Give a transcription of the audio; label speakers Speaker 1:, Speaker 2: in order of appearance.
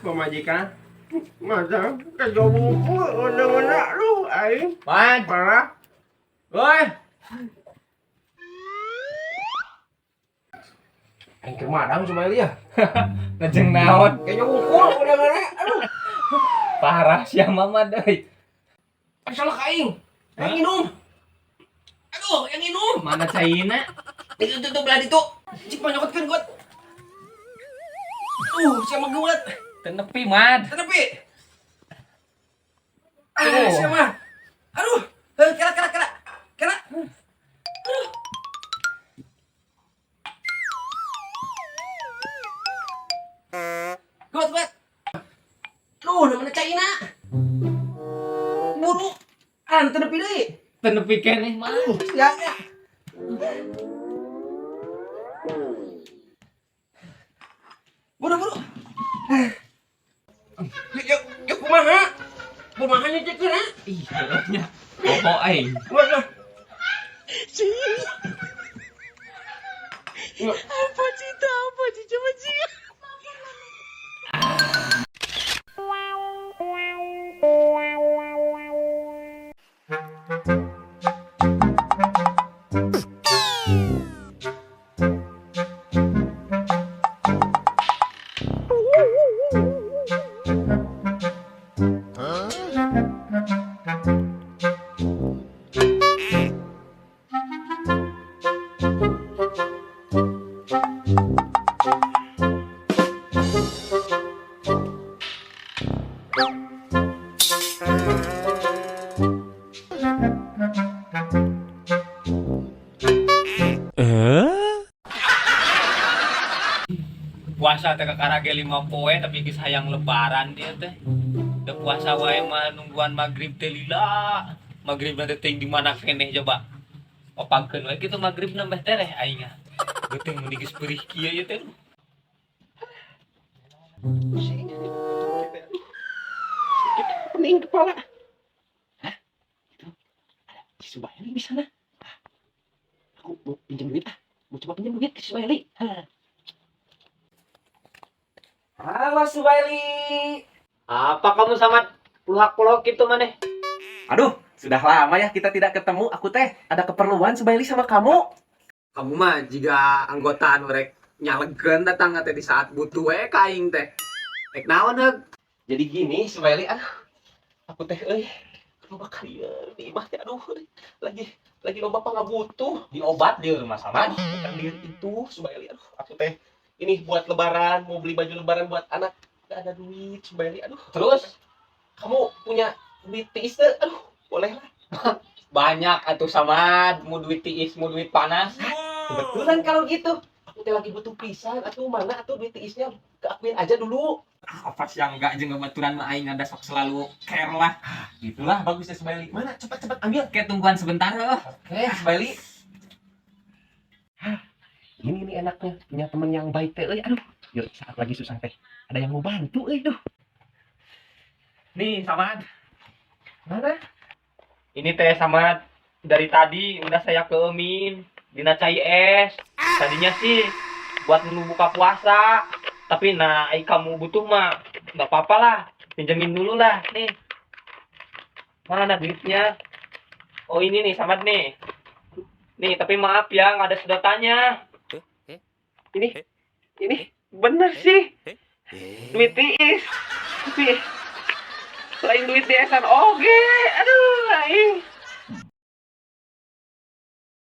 Speaker 1: Pamajikan. Masa kejo buku udah lu aing.
Speaker 2: Mad.
Speaker 1: Parah.
Speaker 2: Woi.
Speaker 1: Aing keur madang Sumaili ya.
Speaker 2: Ngejeng naon?
Speaker 1: Kejo buku udah mana? Aduh.
Speaker 2: Parah sia Mamad euy.
Speaker 1: Salah ka aing. Aing minum. Aduh, yang minum.
Speaker 2: Mana caina?
Speaker 1: Itu tuh belah ditu. Cik panyokotkeun kuat. Siapa geuat?
Speaker 2: Teu nepi, Mad.
Speaker 1: Teu nepi. Ah, siapa? Aduh, heuh kela kela kela. Kela. Aduh. Kuat kuat. Aduh, namanya caina. Buru. Ah, teu nepi deui.
Speaker 2: Teu nepi keneh, Mad.
Speaker 1: Aduh, ya ya. Buru buru. Yuk, yuk kumaha? Kumaha nyicikeun ha?
Speaker 2: Ih, nya. Pokok aing.
Speaker 1: Waduh.
Speaker 3: Apa cita apa cica coba cica.
Speaker 2: Puasa teh kakarage 5 poe tapi geus hayang lebaran dia teh. Da puasa wae mah nungguan magrib teh lila. Magribna teh ting di mana keneh coba. Opangkeun we kitu magribna meh tereh aing ah. Geuting mun geus perih kieu ieu teh.
Speaker 1: Pusing. Sakit pening kepala. Hah? Itu ada si Subaeli di sana. Aku mau pinjam duit ah. Mau coba pinjam duit ke si Subaeli. Hah. Halo Subaeli.
Speaker 2: Apa kamu sama pulhak-pulhak gitu maneh?
Speaker 1: Aduh, sudah lama ya kita tidak ketemu. Aku teh ada keperluan Subaeli sama kamu.
Speaker 2: Kamu mah jika anggota anu rek nyalegeun datang teh di saat butuh we ka aing teh. Rek naon heug?
Speaker 1: Jadi gini Subaeli, aduh. Aku teh euy, loba kalian di imah teh aduh lagi loba pangabutuh.
Speaker 2: Diobat di rumah sama.
Speaker 1: Aduh, bukan lieur itu Subaeli, aduh. Aku teh ini buat lebaran, mau beli baju lebaran buat anak. Gak ada duit Subaeli, aduh.
Speaker 2: Terus
Speaker 1: kamu punya duit tiis teh? Aduh, boleh lah.
Speaker 2: Banyak atuh Samad, mau duit tiis, mau duit panas.
Speaker 1: Kebetulan kalau gitu. Aku teh lagi butuh pisan, atuh mana atuh duit tiisnya keakuin aja dulu.
Speaker 2: Apa sih yang enggak jeung babaturan mah aing ada sok selalu care lah.
Speaker 1: Itulah bagusnya Subaeli. Mana cepat-cepat ambil.
Speaker 2: Oke, tungguan sebentar heuh.
Speaker 1: Oke, Subaeli. Hah, ini nih enaknya punya temen yang baik teh euy. Aduh, yuk saat lagi susah teh. Ada yang mau bantu euy duh.
Speaker 2: Nih, Samad.
Speaker 1: Mana?
Speaker 2: Ini teh Samad dari tadi udah saya keumin dina cai es. Tadinya sih buat menu buka puasa, tapi nah ai kamu butuh mah nggak apa-apa lah, pinjemin dulu lah nih. Mana duitnya? Oh ini nih Samad nih. Nih, tapi maaf ya nggak ada sedotannya.
Speaker 1: Ini bener sih. Duit tiis. Tapi lain duit diesan oge. Aduh, aing.